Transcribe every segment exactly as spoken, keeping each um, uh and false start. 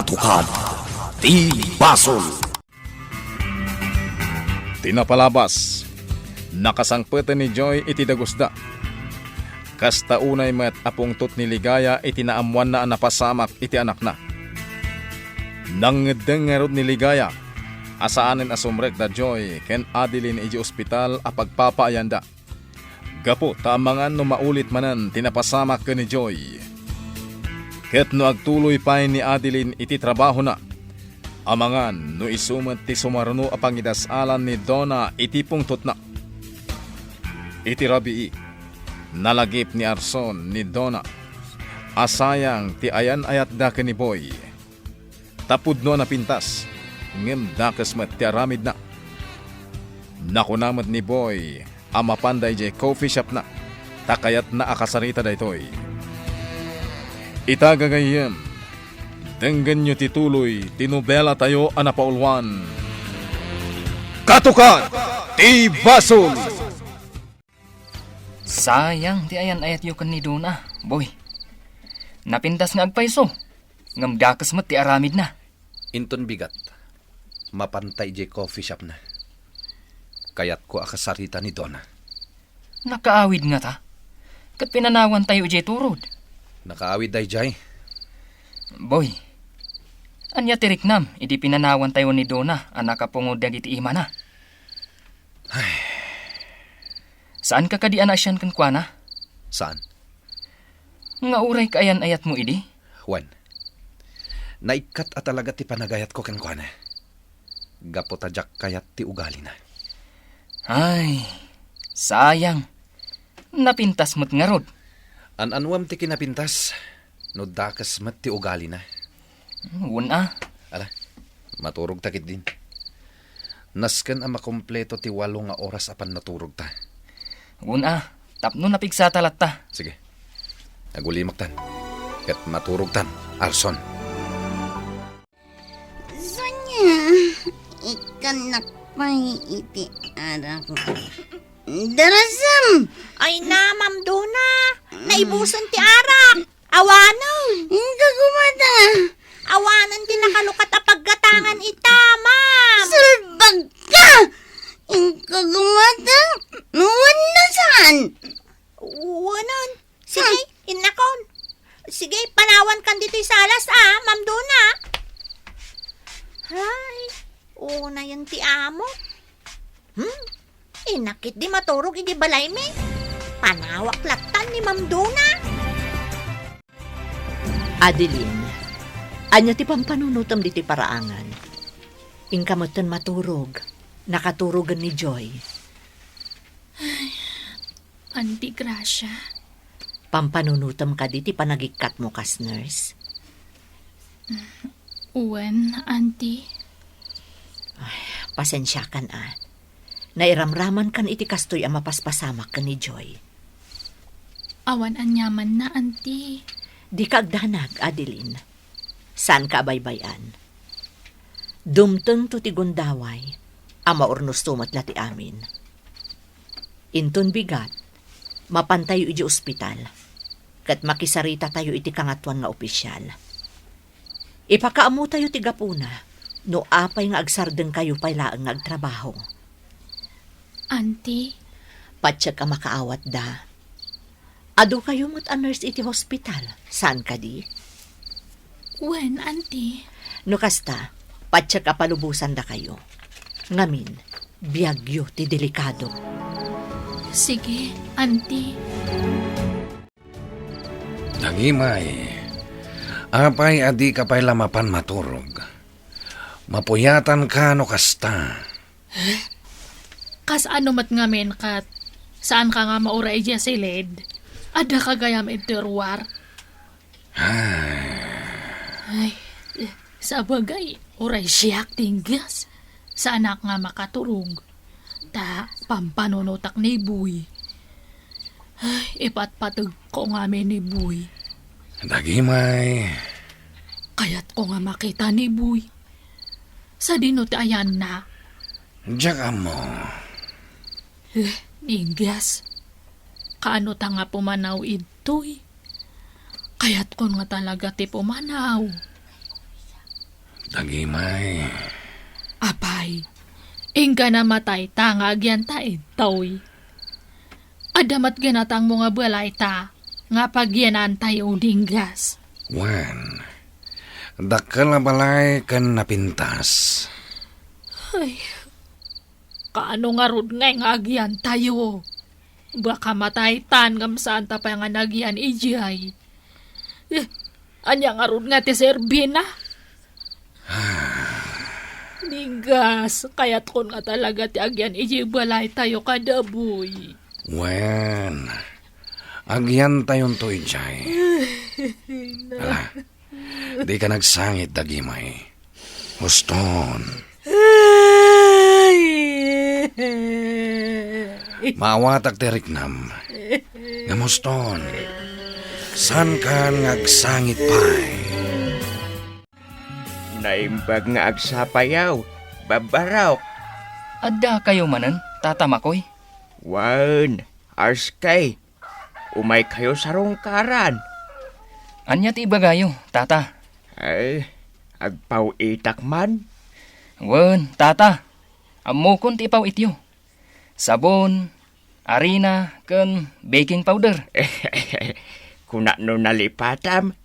Tukad ti basol. Ti napalabas, nakasangpeten ni Joy iti dagusda. Kasta unay met a pungtot ni Ligaya iti naammoanna a napasamak iti anakna. Nangngeddeng ngarud ni Ligaya a saanen a sumrek da Joy ken Adeline idiay ospital a pagpapaayanda. Gapu ta amangan no maulit manen ti napasamak ken ni Joy. Ket no agtuloy pay ni Adeline iti trabahona, amangan no isu met ti sumaruno a pangidas-alan ni Donna iti pungtotna. Iti rabii, nalagip ni Arson ni Donna a sayang ti ayan-ayatda ken ni Boy. Ta pudno a napintas, ngem dakes met ti aramidna. Nakuna met ni Boy a mapanda idiay coffee shopna, ta kayatna a kasarita daytoy. Ita gagayyem, denggenyo ti tuloy ti nobelatayo a napauluan. Katukad ti Basol! Sayang ti ayan-ayatyo ken ni Donna, Boy. Napintas nga agpayso, ngem dakes met ti aramidna. Inton bigat, mapanta idiay coffee shopna. Kayatko a kasarita ni Donna. Nakaawid ngata? Ket pinanawantayo idiay turod. Nakaawid daydiay. Boy, ania ti riknam idi pinanawantayo ni Donna a nakapungod dagiti imana? Ay. Saanka kadi a naasian kenkuana? Saan? Nga uray kaayan-ayatmo idi? Wen. Naikkat a talaga ti panagayatko kenkuana. Gapu ta diak kayat ti ugalina. Ay, sayang. Napintas met ngarud. An-anuem ti kinapintas no dakes met ti ugalina? Wen a. Ala, maturogta ketdin. Nasken a makompleto ti walo nga oras a pannaturogta. Wen a, tapno napigsata latta. Sige. Agulimaktan. Ket maturogtan, Arson. Sonia, ikkannak pay iti arak. Darasam! Ay na, Ma'am Donna. Mm. Naibusen ti arak. Awanen. Inka gumata. Awanen ti nakalukat a paggatangan ita, ma'am. Sulbag ka! Inka gumata. Wen no saan? Wanan. Sige, hmm, innakon. Sige, panawankan ditoy salas, a, Ma'am Donna. Ay, unayen ti amo. Hmm? Innak ketdi maturog idi balaymi. Panawak lattan ni Ma'am Donna. Adeline, ania ti pampanunotem ditoy paraangan? Inka metten maturog. Nakaturogen ni Joy. Ay, Auntie Gracia. Pampanunotem kadi ti panagikkatmo kas nurse? Wen, Auntie. Ay, pasensiakan a. Nairamramankan iti kastoy a mapaspasamak ken ni Joy. Awan aniamanna, Auntie. Dika agdanag, Adeline. Saanka a baybay-an. Dumtengto ti gundaway a maurnosto met la ti amin. Inton bigat, mapantayo idiay ospital, ket makisaritatayo iti Kangatoan nga Opisial. Ipakaammotayo ti gapuna no apay nga agsardengkayo pay laeng nga agtrabaho. Auntie? Patiek a makaawatda. Adukayo met a nurse iti hospital, saan kadi? Wen, Auntie. No kasta, patiek a palubosandakayo. Ngamin, biagyo ti delikado. Sige, Auntie. Dagimay, apay a dika pay la mapan maturog? Mapuyatanka no kasta. Eh? Kasano met ngamin ket saanka nga mauray idiay siled? Addaka gayam iti ruar. Ay. Ay, sabagay, uray siak ti inggas. Saanak nga makaturog. Ta pampanunotak ni Boy. Ay, ipatpategko ngamin ni Boy. Dagimay. Kayatko nga makita ni Boy. Sadino ti ayanna? Diak ammo. Eh, inggas. Kaano ta nga pumanaw idtoy? Kayatkon nga talaga ti pumanaw. Dagimay. Apay, inka namatayta nga agyanta intoy. Adda met ganatangmo nga balayta nga pagyanantayo, Dinggas. Wen, dakkel a balay ken napintas. Ay, kaano ngarud ngay nga agyantayo? Baka mataytan ngem saanta pay nga nagyan idiay. Eh, ania ngarud nga ti serbina? Dinggas, kayatkon nga talaga ti agyan idiay balaytayo kadabuy. Wen, agyantayonto idiay. Ala, dika nagsangit, Dagimay. Huston. Ay! Maawatak ti riknam. Ngem huston, saankan nga agsangit pay. Naimbag nga agsapayaw, babbarok. Adda kayo manen, Tata Makoy? Wen, arskay. Umaykayo sarungkaran. Ania ti ibagayo, Tata? Ay, agpaw-itak man. Wen, Tata. Ammokon ti ipaw-ityo. Sabon, arina, ken baking powder. Kuna no nalipatam.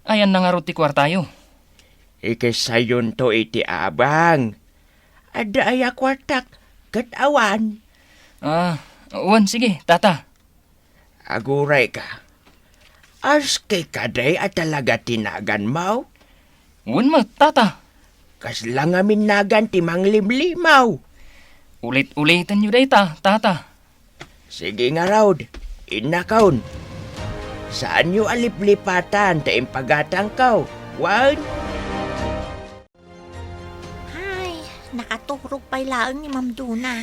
Ayanna ngarud ti kuartayo? Ikisayonto iti abang. Adda aya kuartak ket awan? Ah, wen, sige, Tata. Agurayka. Arskay kadi a talaga ti naganmo? Wen met, Tata. Kasla ngamin nagan ti manglimlimaw? Ulit-ulitenyo dayta, Tata. Sige ngarud, innakon. Saanyo a liplipatan ta impagatangko, wen? Hay, nakaturog pay laeng ni Ma'am Dona.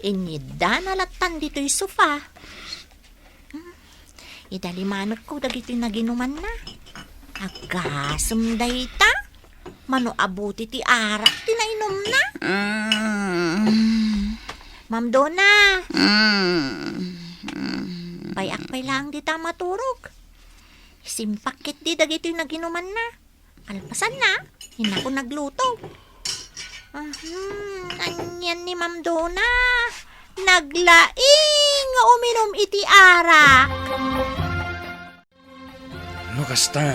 Inyiddana lattan ditoy sofa. Hmm, idalimanekko dagitoy naginumanna. Agasem dayta. Mano a buti ti arak ti nainumna? Mm. Ma'am Dona. Mm. Payak pay laeng dita maturog. Simpak ketdi dagitoy naginumanna. Kalpasanna, innakon nagluto. Ahem, anian ni Ma'am Dona? Naglaing nga uminum iti arak. No kasta,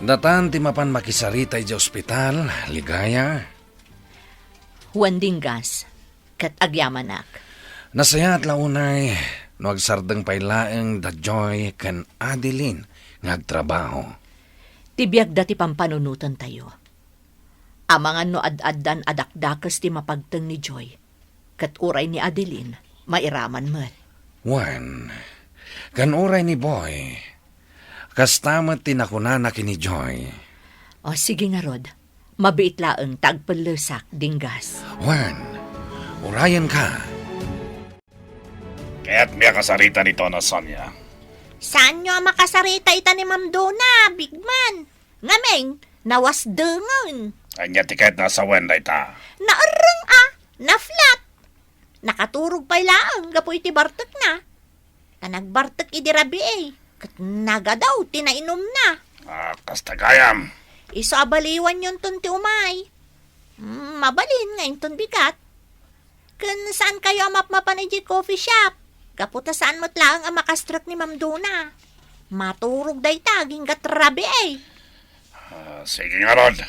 datan ti mapan makisarita idiay ospital, Ligaya? Wen, Dinggas, ket agyamanak. Nasayaat la unay no agsardeng pay laeng da Joy ken Adeline nga agtrabaho. Ti biagda ti pampanunotentayo. Amangan no ad-addan a dakdakes ti mapagteng ni Joy, ket uray ni Adeline, mairaman met. Wen, ken uray ni Boy, kasta met ti nakunana ken ni Joy. O, sige ngarud. Mabiit laeng ta agpellesak, Dinggas. Wen, urayenka. Kayatmi a kasarita ni Dona Sonia. Saanyo a makasarita ita ni Ma'am Dona, Bigman? Ngamin, nawasdengen. Ania ti kayatna a sawen dayta? Naerreng a, na-flat. Nakaturog pay laeng gapu iti bartekna. Ta nagbartek idi rabii, ket nagadaw ti nainumna. Ah, kasta gayam. Isu a baliwanyonton ti umay. Hmm, mabalin nga inton bigat. Ken saankayo a mapmapan idiay coffee shop? Gapu ta saan met laeng a makastrek ni Ma'am Dona. Maturog dayta aginggat rabii. Ah, sige ngarud.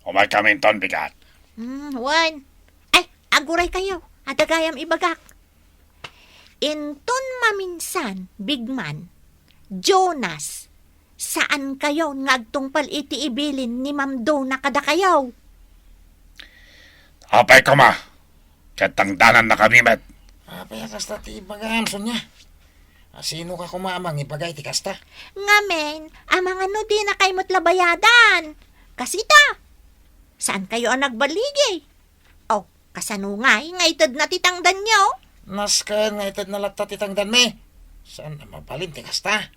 Umaykami inton bigat. Hmm, wen. Ay, aguraykayo. Adda gayam ibagak. Inton maminsan, Bigman, Jonas, saankayon nga agtungpal iti ibilin ni Ma'am Dona kadakayo? Apay koma, ket tangdanannakami met. Apay a kasta ti ibagam, Sonia? A, sinoka koma a mangibaga iti kasta? Ngamin, amangan no dinakay met la bayadan. Kas ita, saankayo a nagbaligi? O, kasano ngay nga itedna ti tangdanyo? Nasken nga itedna latta ti tangdanmi. Saan a mabalin ti kasta?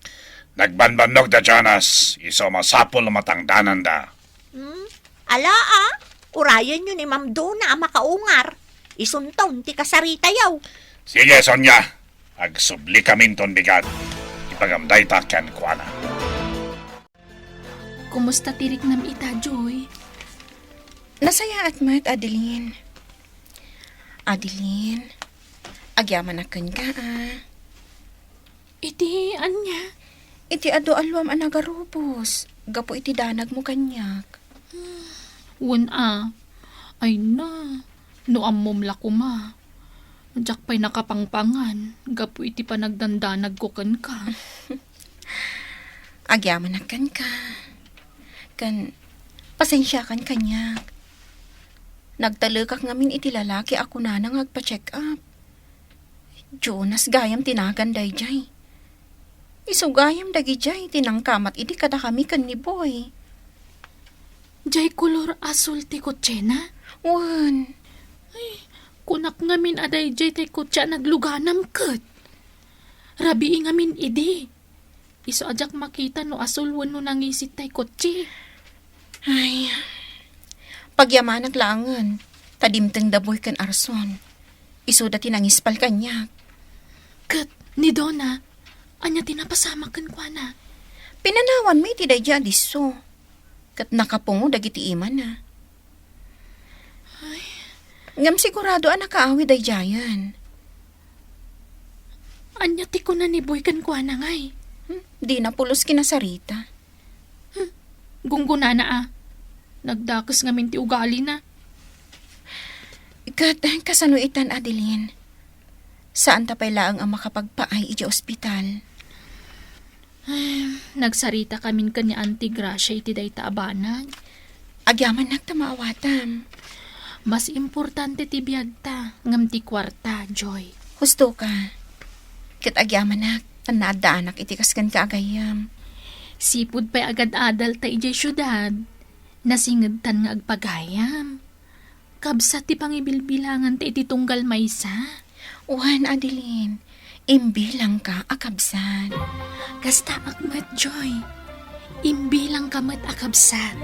Nagbambannogda, Jonas. Isu a masapul a matangdananda. Hmm? Ala, a? Urayenyo ni Ma'am Dona a makaungar. Isunton ti kasaritayo. Sige, Sonia. Agsublikami inton bigat. Ibagam dayta kenkuana. Kumusta ti riknam ita, Joy? Nasayaat met, Adeline. Adeline, agyamanak kenka, a. Iti ania? Iti adu a luam a nagarubos, gapu iti danagmo kaniak. Wen a, ay na, no ammom la koma. Diak pay nakapangpangan, gapu iti panagdandanagko kenka. Agyamanak kenka. Ken, pasensiakan kaniak. Nagtalekak ngamin iti lalaki a kunana nga agpa-check up. Jonas gayam ti nagan daydiay. Isu gayam dagidiay ti nangkamat idi kadakami ken ni Boy. Diay kolor asul ti kotsena? Wen. Ay, kunak ngamin a daydiay tay kotse a nagluganam ket. Rabii ngamin idi. Isu a diak makita no asul wenno nangisit tay kotse. Ay, pagyamanak laengen, ta dimteng da Boy ken Arson. Isuda ti nangispal kaniak. Ket ni Donna, ania ti napasamak kenkuana? Pinanawanmi iti daydiay a disso. Ket nakapungo dagiti imana. Ay. Ngem sigurado a nakaawid daydiayen. Ania ti kuna ni Boy kenkuana ngay? Hmm, dina pulos kinasarita. Hmm, gunggonana a. Nagdakes ngamin ti ugalina. Ket kasano itan, Adeline? Saanta pay laeng a makapagpaay idiay ospital. Ay, nagsarita kamin ken ni Auntie Gracia iti dayta a banag. Agyamanak ta maawatam. Mas importante ti biagta ngem ti kuarta, Joy. Husto ka. Ket agyamanak, ta naaddaanak iti kas kenka a gayyem. Sipud pay agad-adalta idiay siudad, nasingedtan nga agpagayam. Kabsat ti pangibilbilanganta iti tunggal maysa. Wen, Adeline, imbilangka a kabsat. Kastaak met, Joy. Imbilangka met a kabsat.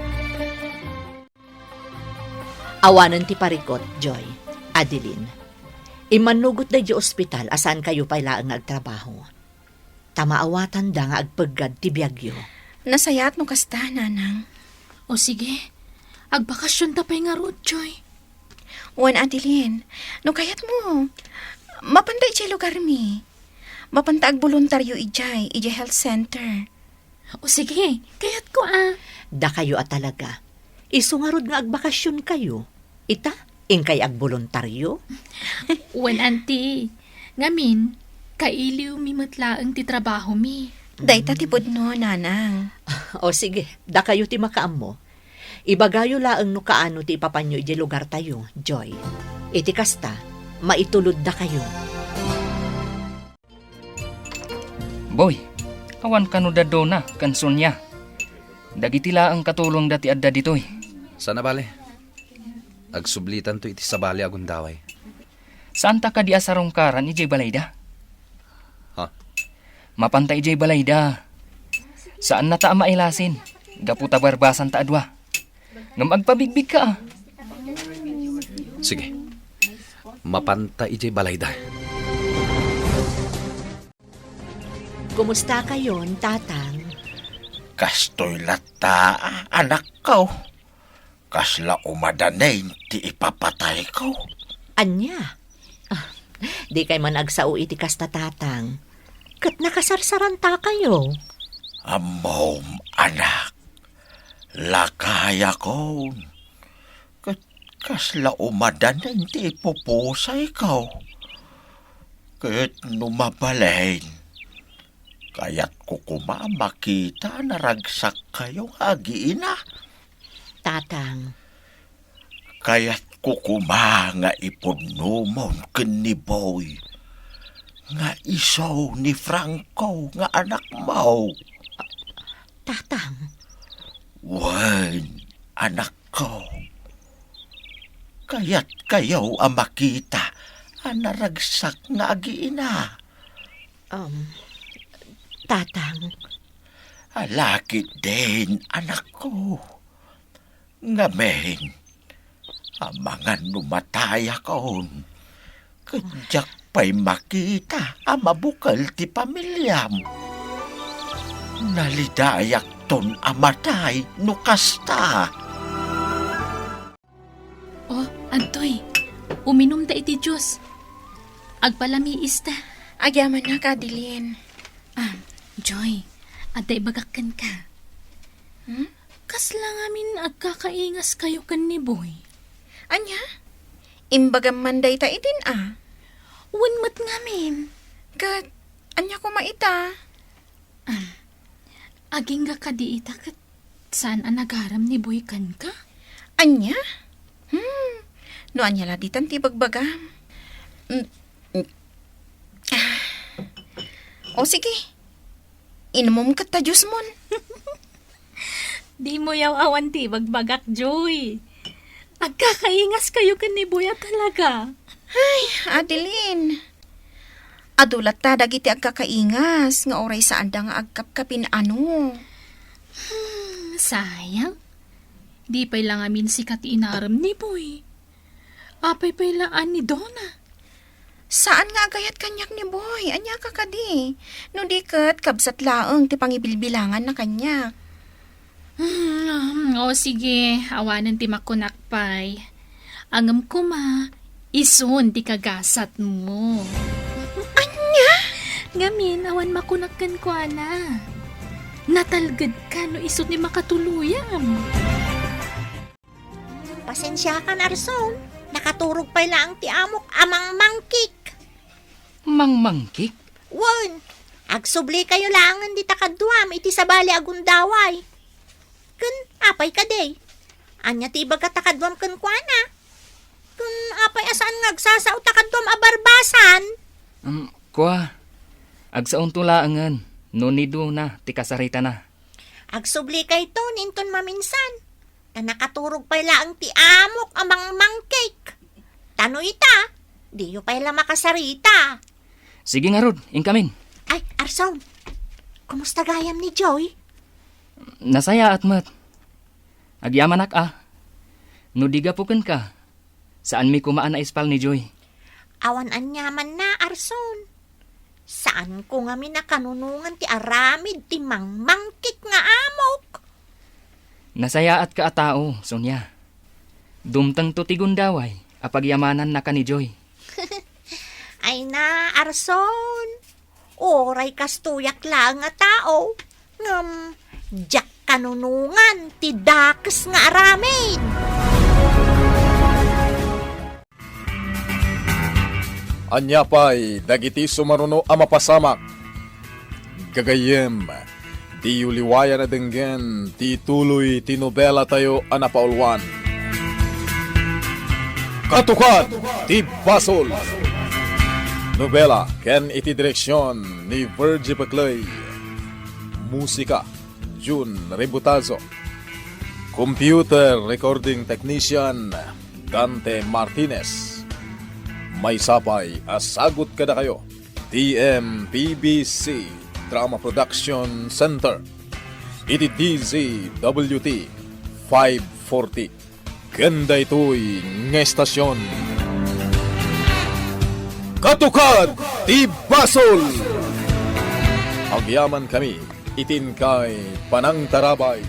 Awanen ti parikut, Joy, Adeline. Immannugot daydiay ospital a saankayo pay laeng nga agtrabaho. Ta maawatanda nga agpeggad ti biagyo. Nasayaat no kasta, Nanang. O sige, agbakasionta pay ngarud, Joy. Wen, Adeline, no kayatmo, mapanta idiay lugarmi. Mapanta agboluntaryo idiay, idiay health center. O sige, kayatko a. Dakayo a talaga. Isu ngarud nga agbakasionkayo. Ita, inkay agboluntaryo? Wen, Auntie. Ngamin, kailiwmi met laeng ti trabahomi. Dayta ti pudno, Nanang. O sige, dakayo ti makaammo. Ibagayo laeng no kaano ti ipapanyo idiay lugartayo, Joy. Iti kasta, maituluddakayo. Boy, awan kano da Donna ken Sonia. Dagiti laeng katulongda ti adda ditoy. Saan a bale. Agsublitanto iti sabali a gundaway. Saanta kadi a sarungkaran idiay balayda? Ha? Mapanta idiay balayda. Saannata a mailasin, gapu ta barbasanta a dua. Ngem agpabigbigka a. Sige. Mapanta idiay balayda. Kumustakayon, Tatang? Kastoy latta, anakko. Kasla umadanen ti ipapatayko. Ania? Ah, dikay man agsao iti kasta, Tatang. Ket nakasarsarantakayo. Ammom, anak. Lakayakon. Ket kasla umadanen ti ipupusayko. Ket no mabalin, kayatko koma a makita a naragsakkayo nga agiina. Tatang. Kayatko koma nga ipudnomon ken ni Boy nga isu ni Franco nga anakmo. Tatang. Wen, anakko. Kayatkayo a makita a naragsak nga agiina. Um, Tatang. Ala ketdin, anakko. Ngamin, amangan no matayakon, ket diak pay makita a mabukel ti pamiliam. Nalidayakto Awan a matay no kasta. Oh, adtoy. Uminumda iti juice. Agpalamiista. Agyamanak, Adeline. Ah, Joy, adda ibagak kenka. Hmm? Kasla ngamin agkakaingaskayo ken ni Boy? Ania? Imbagam man dayta idin a? Wen met ngamin. Ket ania koma ita? Ah, agingga kadi ita ket saan a nagaram ni Boy kenka? Ania? Hmm, no ania la ditan ti ibagbagam. Mm, mm. Ah. O sige, inumom ket ta juice mon. Dimo yaw awan ti ibagbagak, Joy. Agkakaingaskayo ken ni Boy a talaga. Ay, Adeline. Adu latta dagiti agkakaingas nga uray saanda nga agkapkapin-ano. Hmm, sayang. Di pay la ngamin sika ti inaram ni Boy. Apay pay la a ni Donna? Saan nga agayat kaniak ni Boy? Ania ka kadi? No di ket, kabsat laeng ti pangibilbilanganna kaniak. Hmm, o sige, awanen ti makunak pay. Ngem koma, isun ti kagasatmo. Ania? Ngamin, awan makunak kenkuana. Natalgedka no isu ti makatuluyam. Pasensiakan, Arson. Nakaturog pay laeng ti amok a mangmangkik. Mangmangkik? Wen, agsubli kayo laengen dita kaduam iti sabali a gundaway. Ken apay kadi? Ania ti ibagata kaduam kenkuana? Ken apay a saan nga agsasaota kaduam a barbasan? Um, kua, agsaonto laengen no ni Donna ti kasaritana. Agsubli kayto inton maminsan. Ta nakaturog pay laeng ti amok a mangmangkik. Ta no ita, diyo pay la makasarita. Sige ngarud, inkamin. Ay, Arson, kumusta gayam ni Joy? Nasayaat met. Agyamanak a. No di gapu kenka, saanmi koma a naispal ni Joy. Awan aniamanna, Arson. Saanko ngamin a kanunongan ti aramid ti mangmangkik nga amok. Nasayaatka a tao, Sonia. Dumtengto ti gundaway a pagyamanannaka ni Joy. Ay na, Arson. Uray kastoyak laeng a tao, ngem diak kanunongan ti dakes nga aramid. Ania pay dagiti sumaruno a mapasamak? Gagayyem, diyo liwayan a denggen ti ituloy ti nobelatayo a napauluan, Katukad ti Basol. Nobela ken iti direksion ni Virgie Peclay. Musika, Jun Rebutazo. Computer Recording Technician, Dante Martinez. Maysa pay a sagut kadakayo ti M P B C Drama Production Center iti D Z W T five forty. Ken daytoy nga estasion, Katukad ti Basol. Agyamankami iti inkay panangtarabay.